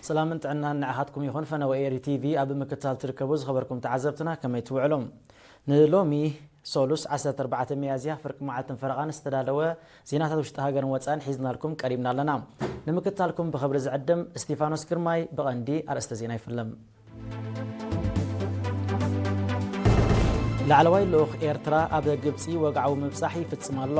ሰላምን ጥዕናን ንዓኻትኩም ይኹን። ፈነወ ኤሪ ቲቪ ኣብ ምክትታል ትርከቡ ዝኸበርኩም ተዓዘብትና ከመይ ትውዕሉ? ንሎሚ ሶሉስ ዓሰርተ ኣርባዕተ ሚያዝያ ፍርቂ መዓልትን ፈረቓን ዝተዳለወ ዜናታት ውሽጢ ሃገርን ወፃእን ሒዝናልኩም ቀሪብና ኣለና። ንምክትታልኩም ብኽብሪ ዝዕድም እስቲፋኖስ ግርማይ። ብቐንዲ ኣርእስተ ዜና ይፍለም። ላዕለዋይ ልኡኽ ኤርትራ ኣብ ግብጺ ወግዓዊ ምብጻሕ ይፍጽም ኣሎ።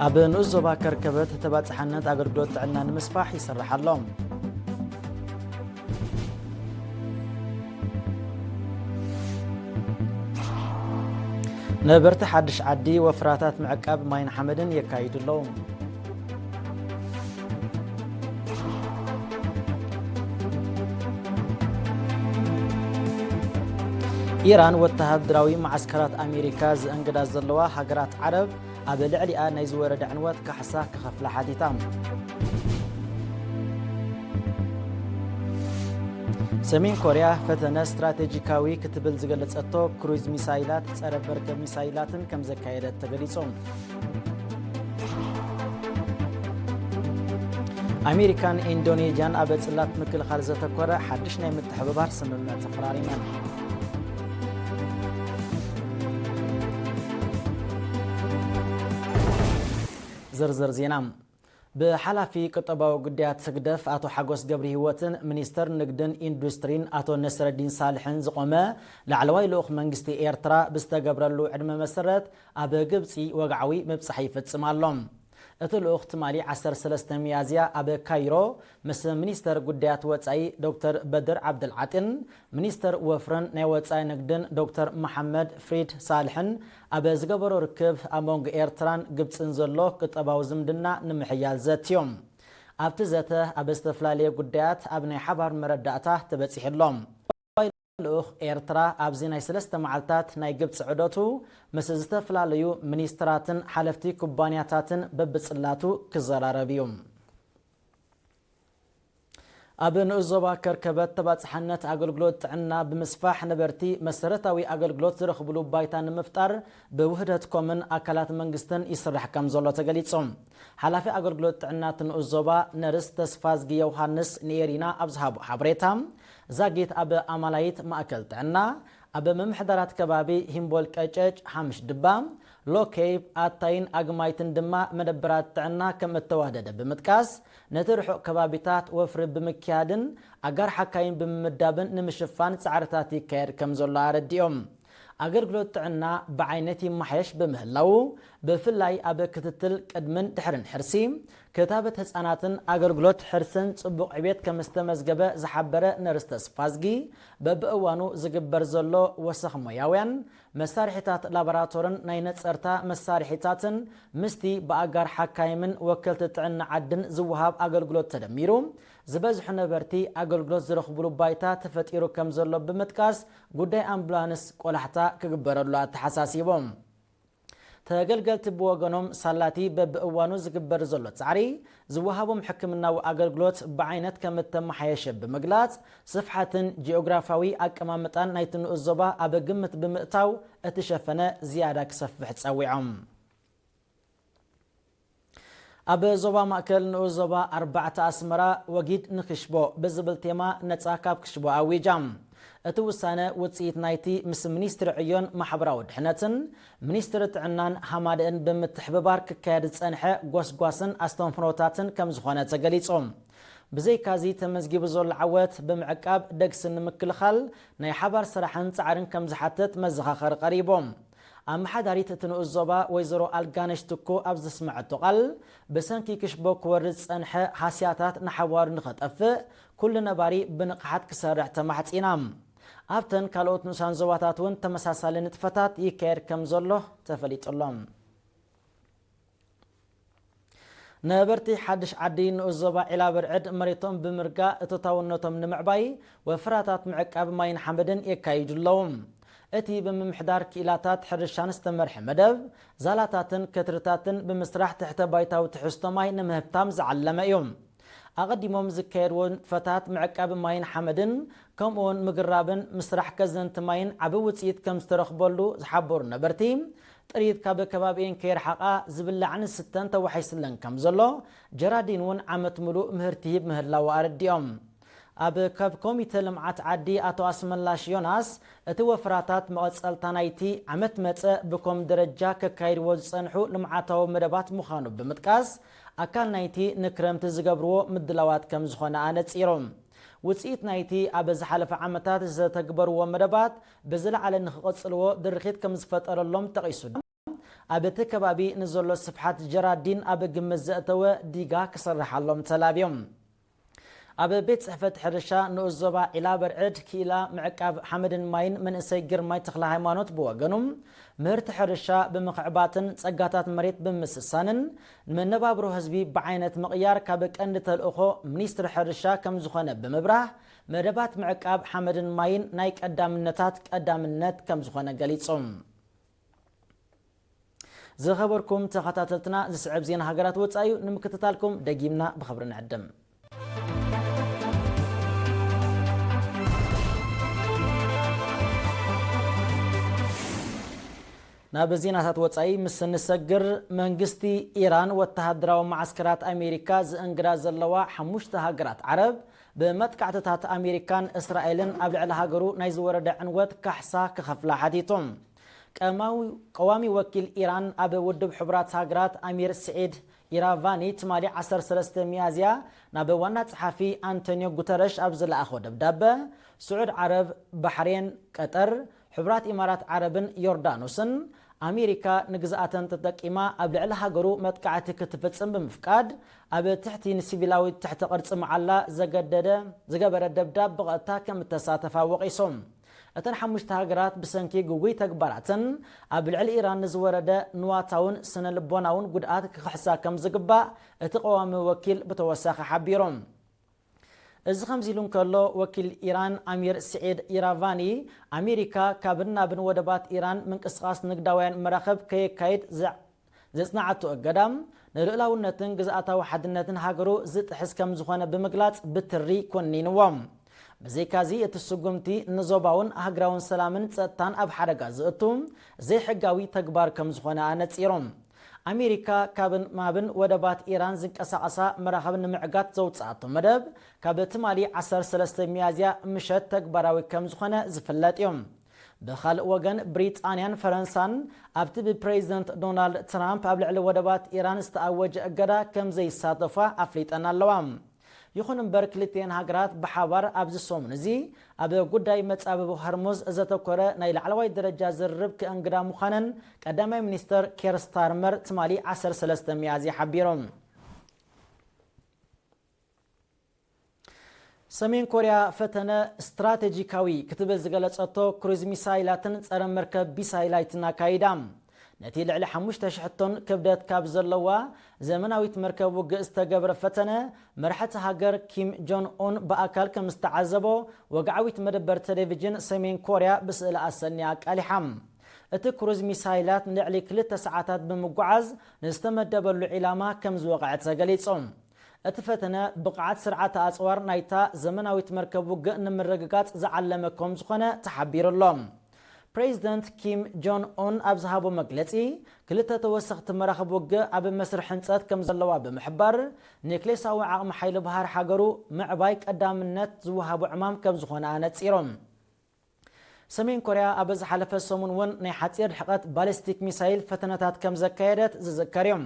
ኣብ ንኡስ ዞባ ከርከበት ተባጻሕነት ኣገልግሎት ጥዕና ንምስፋሕ ይስራሕ ኣሎ። ነበርቲ ሓድሽ ዓዲ ወፍራታት ምዕቃብ ማይን ሓመድን የካይዱ ኣለዉ። ኢራን ወተሃደራዊ መዓስከራት ኣሜሪካ ዘእንግዳ ዘለዋ ሃገራት ዓረብ ኣብ ልዕሊኣ ናይ ዝወረደ ዕንወት ካሕሳ ክኸፍላ ሓቲታ። ሰሜን ኮርያ ፈተነ ስትራቴጂካዊ ክትብል ዝገለጸቶ ክሩዝ ሚሳይላት ጸረ መርከብ ሚሳይላትን ከም ዘካየደት ተገሊጹ። ኣሜሪካን ኢንዶኔዥያን ኣብ ጽላት ምክልኻል ዘተኮረ ሓድሽ ናይ ምትሕብባር ስምምዕ ተፈራሪመን። ዝርዝር ዜና። ብሓላፊ ቁጠባዊ ጉዳያት ህግደፍ ኣቶ ሓጎስ ገብረ ህይወትን ሚኒስተር ንግድን ኢንዱስትሪን ኣቶ ነስረዲን ሳልሕን ዝቖመ ላዕለዋይ ልኡኽ መንግስቲ ኤርትራ ብዝተገብረሉ ዕድመ መሰረት ኣብ ግብጺ ወግዓዊ ምብጻሕ ይፍጽም ኣሎ። እቲ ልኡኽ ትማሊ ዓሰርተ ሰለስተ ሚያዝያ ኣብ ካይሮ ምስ ሚኒስተር ጉዳያት ወጻኢ ዶክተር በድር ዓብደልዓጢን ሚኒስተር ወፍርን ናይ ወጻኢ ንግድን ዶክተር መሓመድ ፍሪድ ሳልሕን ኣብ ዝገበሮ ርክብ፣ ኣብ መንጎ ኤርትራን ግብጽን ዘሎ ቁጠባዊ ዝምድና ንምሕያል ዘትዮም። ኣብቲ ዘተ ኣብ ዝተፈላለየ ጉዳያት ኣብ ናይ ሓባር መረዳእታ ተበጺሑ ኣሎ። ልኡኽ ኤርትራ ኣብዚ ናይ ሰለስተ መዓልታት ናይ ግብጺ ዑደቱ ምስ ዝተፈላለዩ ሚኒስትራትን ሓለፍቲ ኩባንያታትን በብጽላቱ ክዘራረብ እዩ። ኣብ ንኡስ ዞባ ከርከበት ተባጻሕነት ኣገልግሎት ጥዕና ብምስፋሕ ነበርቲ መሰረታዊ ኣገልግሎት ዝረኽብሉ ባይታ ንምፍጣር ብውህደት ኮምን ኣካላት መንግስትን ይስራሕ ከም ዘሎ ተገሊጹ። ሓላፊ ኣገልግሎት ጥዕና እቲ ንኡስ ዞባ ነርስ ተስፋዝጊ ዮሃንስ ንኤሪና ኣብ ዝሃቦ ሓበሬታ፣ ዛጊት ኣብ ኣማላይት ማእከል ጥዕና፣ ኣብ ምምሕዳራት ከባቢ ሂምቦል ቀጨጭ፣ ሓምሽ ድባ፣ ሎኬይብ፣ ኣታይን ኣግማይትን ድማ መደበራት ጥዕና ከም እተዋደደ ብምጥቃስ፣ ነቲ ርሑቕ ከባቢታት ወፍሪ ብምክያድን ኣጋር ሓካይም ብምምዳብን ንምሽፋን ጻዕርታት ይካየድ ከም ዘሎ ኣረዲኦም። ኣገልግሎት ጥዕና ብዓይነት ይመሓየሽ ብምህላዉ፣ ብፍላይ ኣብ ክትትል ቅድምን ድሕርን ሕርሲ፣ ክታበት ህጻናትን ኣገልግሎት ሕርስን ጽቡቕ ዕቤት ከም ዝተመዝገበ ዝሓበረ ነርስ ተስፋዝጊ፣ በብእዋኑ ዝግበር ዘሎ ወሰኽ ሞያውያን መሳርሒታት ላቦራቶርን ናይ ነጸርታ መሳርሒታትን ምስቲ ብኣጋር ሓካይምን ወከልቲ ጥዕና ዓድን ዝወሃብ ኣገልግሎት ተደሚሩ፣ ዝበዝሑ ነበርቲ ኣገልግሎት ዝረኽብሉ ባይታ ተፈጢሩ ከም ዘሎ ብምጥቃስ፣ ጉዳይ ኣምቡላንስ ቆላሕታ ክግበረሉ ኣተሓሳሲቦም። ተገልገልቲ ብወገኖም፣ ሳላቲ በብእዋኑ ዝግበር ዘሎ ጻዕሪ፣ ዝወሃቦም ሕክምናዊ ኣገልግሎት ብዓይነት ከም እተመሓየሸ ብምግላጽ፣ ስፍሓትን ጂኦግራፋዊ ኣቀማምጣን ናይቲ ንኡስ ዞባ ኣብ ግምት ብምእታው፣ እቲ ሸፈነ ዝያዳ ክሰፍሕ ጸዊዖም። ኣብ ዞባ ማእከል ንኡስ ዞባ ኣርባዕተ ኣስመራ ወጊድ ንክሽቦ ብዝብል ቴማ ነጻ ካብ ክሽቦ ኣዊጃ። እቲ ውሳነ ውጽኢት ናይቲ ምስ ሚኒስትሪ ዕዮን ማሕበራዊ ድሕነትን ሚኒስትሪ ጥዕናን ሃማደእን ብምትሕብባር ክካየድ ዝጸንሐ ጎስጓስን ኣስተምህሮታትን ከም ዝኾነ ተገሊጹ። ብዘይካዚ ተመዝጊቡ ዘሎ ዓወት ብምዕቃብ ደግሲ ንምክልኻል ናይ ሓባር ስራሕን ጻዕርን ከም ዝሓትት መዘኻኸሪ ቀሪቡ። ኣመሓዳሪት እቲ ንኡስ ዞባ ወይዘሮ ኣልጋነሽ ትኩ ኣብ ዘስመዐቶ ቃል፣ ብሰንኪ ክሽቦ ክወርድ ዝጸንሐ ሃስያታት ንሓዋሩ ንኸጠፍእ ኩሉ ነባሪ ብንቕሓት ክሰርዕ ተማሕጺና። ኣብተን ካልኦት ንኡሳን ዞባታት እውን ተመሳሳሊ ንጥፈታት ይካየድ ከም ዘሎ ተፈሊጡ ኣሎ። ነበርቲ ሓድሽ ዓዲ ንኡስ ዞባ ዒላ ብርዕድ መሬቶም ብምርጋእ እቶታውነቶም ንምዕባይ ወፍራታት ምዕቃብ ማይን ሓመድን የካይዱ ኣለዉ። እቲ ብምምሕዳር ክኢላታት ሕርሻን ዝተመርሐ መደብ፣ ዛላታትን ከትርታትን ብምስራሕ ትሕተ ባይታዊ ትሕዝቶ ማይ ንምህብታም ዝዓለመ እዩ። ኣቐዲሞም ዝካየድዎ ንጥፈታት ምዕቃብ ማይን ሓመድን ከምኡውን ምግራብን ምስራሕ ከዘንቲ ማይን ዓቢ ውጽኢት ከም ዝተረኽበሉ ዝሓበሩ ነበርቲ፣ ጥሪት ካብ ከባቢኤን ከይረሓቓ ዝብላዕን ዝስተን ተዋሒስለን ከም ዘሎ፣ ጀራዲን እውን ዓመት ምሉእ ምህርቲ ይህብ ምህላው ኣረዲኦም። ኣብ ካብ ኮሚተ ልምዓት ዓዲ ኣቶ ኣስመላሽ ዮናስ፣ እቲ ወፍራታት መቐጸልታ ናይቲ ዓመት መጸ ብኮም ደረጃ ከካይድዎ ዝጸንሑ ልምዓታዊ መደባት ምዃኑ ብምጥቃስ፣ ኣካል ናይቲ ንክረምቲ ዝገብርዎ ምድላዋት ከም ዝኾነ ኣነጺሮም። ውጽኢት ናይቲ ኣብ ዝሓለፈ ዓመታት ዝተግበርዎ መደባት ብዝለዓለ ንክቐጽልዎ ድርኺት ከም ዝፈጠረሎም ጠቒሱ፣ ኣብ እቲ ከባቢ ንዘሎ ስፍሓት ጀራዲን ኣብ ግምት ዘእተወ ዲጋ ክስርሓሎም ተላብዮም። ኣብ ቤት ጽሕፈት ሕርሻ ንኡስ ዞባ ዒላ በርዕድ ክኢላ ምዕቃብ ሓመድን ማይን መንእሰይ ግርማይ ተኽለ ሃይማኖት ብወገኑ፣ ምህርቲ ሕርሻ ብምኽዕባትን ጸጋታት መሬት ብምስሳንን ንመነባብሮ ህዝቢ ብዓይነት ምቕያር ካብ ቀንዲ ተልእኾ ሚኒስትሪ ሕርሻ ከም ዝኾነ ብምብራህ፣ መደባት ምዕቃብ ሓመድን ማይን ናይ ቀዳምነታት ቀዳምነት ከም ዝኾነ ገሊጹ። ዝኸበርኩም ተኸታተልትና፣ ዝስዕብ ዜና ሃገራት ወጻኢ እዩ። ንምክትታልኩም ደጊምና ብኽብሪ ንዕድም። ናብ ዜናታት ወጻኢ ምስ እንሰግር፣ መንግስቲ ኢራን ወተሃደራዊ መዓስከራት ኣሜሪካ ዝእንግዳ ዘለዋ ሓሙሽተ ሃገራት ዓረብ ብመጥቃዕትታት ኣሜሪካን እስራኤልን ኣብ ልዕሊ ሃገሩ ናይ ዝወረደ ዕንወት ካሕሳ ክኸፍላ ሓቲቱ። ቀማዊ-፣ ቀዋሚ ወኪል ኢራን ኣብ ውድብ ሕቡራት ሃገራት ኣሚር ስዒድ ኢራቫኒ ትማሊ ዓሰርተ ሰለስተ ሚያዝያ ናብ ዋና ጸሓፊ ኣንቶኒዮ ጉተረሽ ኣብ ዝለኣኾ ደብዳበ፣ ስዑድ ዓረብ፣ ባሕሬን፣ ቀጠር፣ ሕቡራት ኢማራት ዓረብን ዮርዳኖስን ኣሜሪካ ንግዝኣተን ተጠቂማ ኣብ ልዕሊ ሃገሩ መጥቃዕቲ ክትፍጽም ብምፍቃድ፣ ኣብ ትሕቲ ንሲቪላዊት ትሕቲ ቅርጺ መዓላ ዘገደደ፣ ዝገበረ ደብዳብ ብቐጥታ ከም እተሳተፋ ወቒሶም። እተን ሓሙሽተ ሃገራት ብሰንኪ ግጉይ ተግባራተን ኣብ ልዕሊ ኢራን ንዝወረደ ንዋታውን ስነ ልቦናውን ጉድኣት ክኽሕሳ ከም ዝግባእ እቲ ቀዋሚ ወኪል ብተወሳኺ ሓቢሮም። እዚ ከምዚ ኢሉ እንከሎ፣ ወኪል ኢራን ኣሚር ስዒድ ኢራቫኒ፣ ኣሜሪካ ካብን ናብን ወደባት ኢራን ምንቅስቓስ ንግዳውያን መራኽብ ከየካይድ ዘ-፣ ዘጽናዓቶ እገዳ፣ ንልኡላውነትን ግዝኣታዊ ሓድነትን ሃገሩ ዝጥሕስ ከም ዝኾነ ብምግላጽ ብትሪ ኮኒንዎ። ብዘይካዚ፣ እቲ ስጉምቲ ንዞባውን ሃገራውን ሰላምን ጸጥታን ኣብ ሓደጋ ዘእቱ ዘይሕጋዊ ተግባር ከም ዝኾነ ኣነጺሮም። ኣሜሪካ ካብን ማብን ወደባት ኢራን ዝንቀሳቐሳ መራኽብ ንምዕጋት ዘውጽኣቶ መደብ፣ ካብ ትማሊ ዓሰርተ ሰለስተ ሚያዝያ ምሸት ተግባራዊ ከም ዝኾነ ዝፍለጥ እዩ። ብኻልእ ወገን፣ ብሪጣንያን ፈረንሳን ኣብቲ ብፕሬዚደንት ዶናልድ ትራምፕ ኣብ ልዕሊ ወደባት ኢራን ዝተኣወጀ እገዳ ከም ዘይሳተፋ ኣፍሊጠን ኣለዋ። ይኹን እምበር፣ ክልቲኤን ሃገራት ብሓባር ኣብዚ ሰሙን እዚ ኣብ ጉዳይ መጻብብ ሆርሙዝ ዘተኮረ ናይ ላዕለዋይ ደረጃ ዝርርብ ክእንግዳ ምዃነን ቀዳማይ ሚኒስተር ኬር ስታርመር ትማሊ ዓሰርተ ሰለስተ ሚያዝያ ሓቢሮም። ሰሜን ኮርያ ፈተነ ስትራቴጂካዊ ክትብል ዝገለጸቶ ክሩዝ ሚሳይላትን ጸረ መርከብ ቢሳይላይትን ኣካይዳ። ነቲ ልዕሊ ሓሙሽተ ሽሕ ቶን ክብደት ካብ ዘለዋ ዘመናዊት መርከብ ውግእ ዝተገብረ ፈተነ፣ መራሕቲ ሃገር ኪም ጆን ኡን ብኣካል ከም ዝተዓዘቦ ወግዓዊት መደበር ቴሌቪዥን ሰሜን ኮርያ ብስእሊ ኣሰንያ ኣቃሊሓ። እቲ ክሩዝ ሚሳይላት ንልዕሊ ክልተ ሰዓታት ብምጉዓዝ ንዝተመደበሉ ዒላማ ከም ዝወቕዐ ተገሊጹ። እቲ ፈተነ ብቕዓት ስርዓተ ኣጽዋር ናይታ ዘመናዊት መርከብ ውግእ ንምርግጋጽ ዝዓለመ ከም ዝኾነ ተሓቢሩ ኣሎ። ፕሬዚደንት ኪም ጆን ኡን ኣብ ዝሃቦ መግለጺ፣ ክልተ ተወሰኽቲ መራኽብ ውግእ ኣብ መስርሕ ህንጸት ከም ዘለዋ ብምሕባር፣ ኒክሌሳዊ ዓቕሚ ሓይሊ ባሕሪ ሃገሩ ምዕባይ ቀዳምነት ዝወሃቦ ዕማም ከም ዝኾነ ኣነጺሮም። ሰሜን ኮርያ ኣብ ዝሓለፈ ሰሙን እውን ናይ ሓጺር ርሕቀት ባሊስቲክ ሚሳይል ፈተነታት ከም ዘካየደት ዝዝከር እዩ።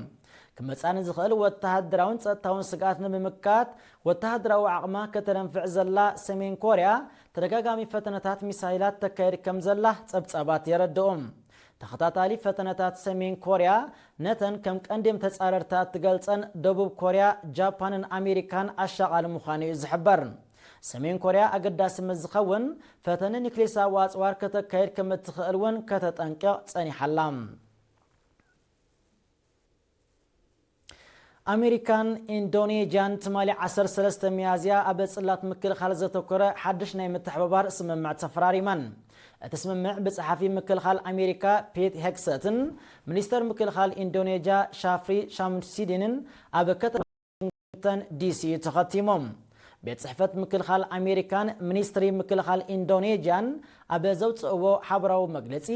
ክመጻ ንዝኽእል ወተሃደራውን ጸጥታውን ስግኣት ንምምካት ወተሃደራዊ ዓቕማ ከተደንፍዕ ዘላ ሰሜን ኮርያ፣ ተደጋጋሚ ፈተነታት ሚሳይላት ተካይድ ከም ዘላ ጸብጻባት የረድኡ። ተኸታታሊ ፈተነታት ሰሜን ኮርያ፣ ነተን ከም ቀንዲም ተጻረርታ እትገልጸን ደቡብ ኮርያ፣ ጃፓንን ኣሜሪካን ኣሻቓሊ ምዃኑ እዩ ዝሕበር። ሰሜን ኮርያ ኣገዳሲ ምስ ዝኸውን፣ ፈተነ ኒክሌሳዊ ኣጽዋር ከተካይድ ከም እትኽእል እውን ከተጠንቅቕ ጸኒሓ ኣላ። ኣሜሪካን ኢንዶኔዥያን ትማሊ ዓሰርተ ሰለስተ ሚያዝያ ኣብ ጽላት ምክልኻል ዘተኮረ ሓድሽ ናይ ምትሕብባር ስምምዕ ተፈራሪመን። እቲ ስምምዕ ብጸሓፊ ምክልኻል ኣሜሪካ ፔት ሄግሰትን ሚኒስተር ምክልኻል ኢንዶኔዥያ ሻፍሪ ሻምሲዲንን ኣብ ከተማ ዋሽንግተን ዲሲ እዩ ተኸቲሞም። ቤት ጽሕፈት ምክልኻል ኣሜሪካን ሚኒስትሪ ምክልኻል ኢንዶኔዥያን ኣብ ዘውፅእዎ ሓበራዊ መግለፂ፣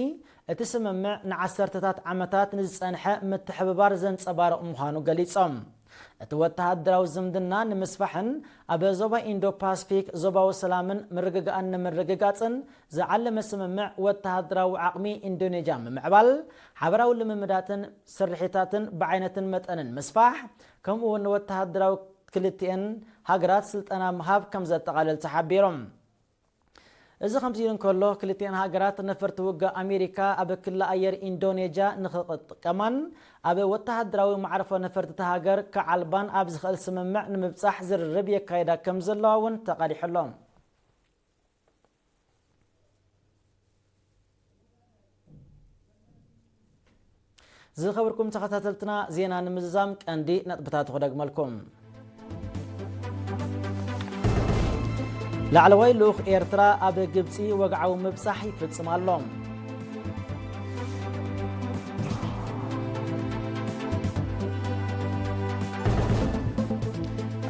እቲ ስምምዕ ንዓሰርተታት ዓመታት ንዝፀንሐ ምትሕብባር ዘንፀባርቕ ምዃኑ ገሊጾም። እቲ ወተሃደራዊ ዝምድና ንምስፋሕን ኣብ ዞባ ኢንዶ ፓስፊክ ዞባዊ ሰላምን ምርግጋእን ንምርግጋፅን ዝዓለመ ስምምዕ፣ ወተሃደራዊ ዓቕሚ ኢንዶኔዥያ ምምዕባል፣ ሓበራዊ ልምምዳትን ስርሒታትን ብዓይነትን መጠንን ምስፋሕ፣ ከምኡ እውን ወተሃደራዊ ክልቲኤን ሃገራት ስልጠና ምሃብ ከም ዘጠቓልል ተሓቢሮም። እዚ ከምዚ ኢሉ እንከሎ፣ ክልቲኤን ሃገራት ነፈርቲ ውግእ ኣሜሪካ ኣብ ክሊ ኣየር ኢንዶኔዥያ ንኽጥቀማን ኣብ ወተሃደራዊ መዕርፎ ነፈርቲ እታ ሃገር ክዓልባን ኣብ ዝኽእል ስምምዕ ንምብጻሕ ዝርርብ የካይዳ ከም ዘለዋ እውን ተቓዲሑ ኣሎ። ዝኸበርኩም ተኸታተልትና፣ ዜና ንምዝዛም ቀንዲ ነጥብታት ክደግመልኩም። ላዕለዋይ ልኡኽ ኤርትራ ኣብ ግብጺ ወግዓዊ ምብጻሕ ይፍጽም ኣሎ።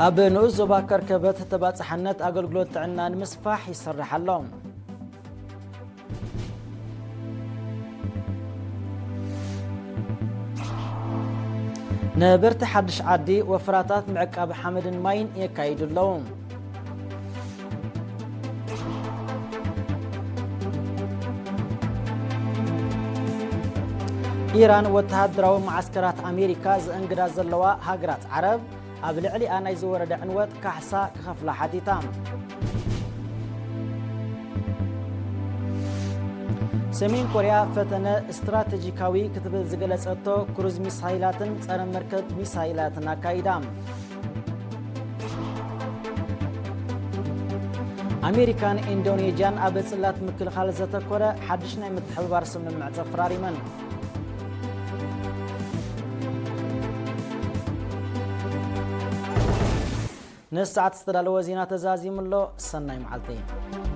ኣብ ንኡስ ዞባ ከርከበት ተባጻሕነት ኣገልግሎት ጥዕና ንምስፋሕ ይሰርሕ ኣሎ። ነበርቲ ሓድሽ ዓዲ ወፍራታት ምዕቃብ ሓመድን ማይን የካይዱ ኣለዉ። ኢራን ወተሃደራዊ መዓስከራት ኣሜሪካ ዘእንግዳ ዘለዋ ሃገራት ዓረብ ኣብ ልዕሊኣ ናይ ዝወረደ ዕንወት ካሕሳ ክኸፍላ ሓቲታ። ሰሜን ኮርያ ፈተነ ስትራቴጂካዊ ክትብል ዝገለጸቶ ክሩዝ ሚሳይላትን ጸረ መርከብ ሚሳይላትን ኣካይዳ። ኣሜሪካን ኢንዶኔዥያን ኣብ ጽላት ምክልኻል ዘተኮረ ሓድሽ ናይ ምትሕብባር ስምምዕ ተፈራሪመን። ንሰዓት ዝተዳለወ ዜና ተዛዚሙ ኣሎ። ሰናይ መዓልቲ።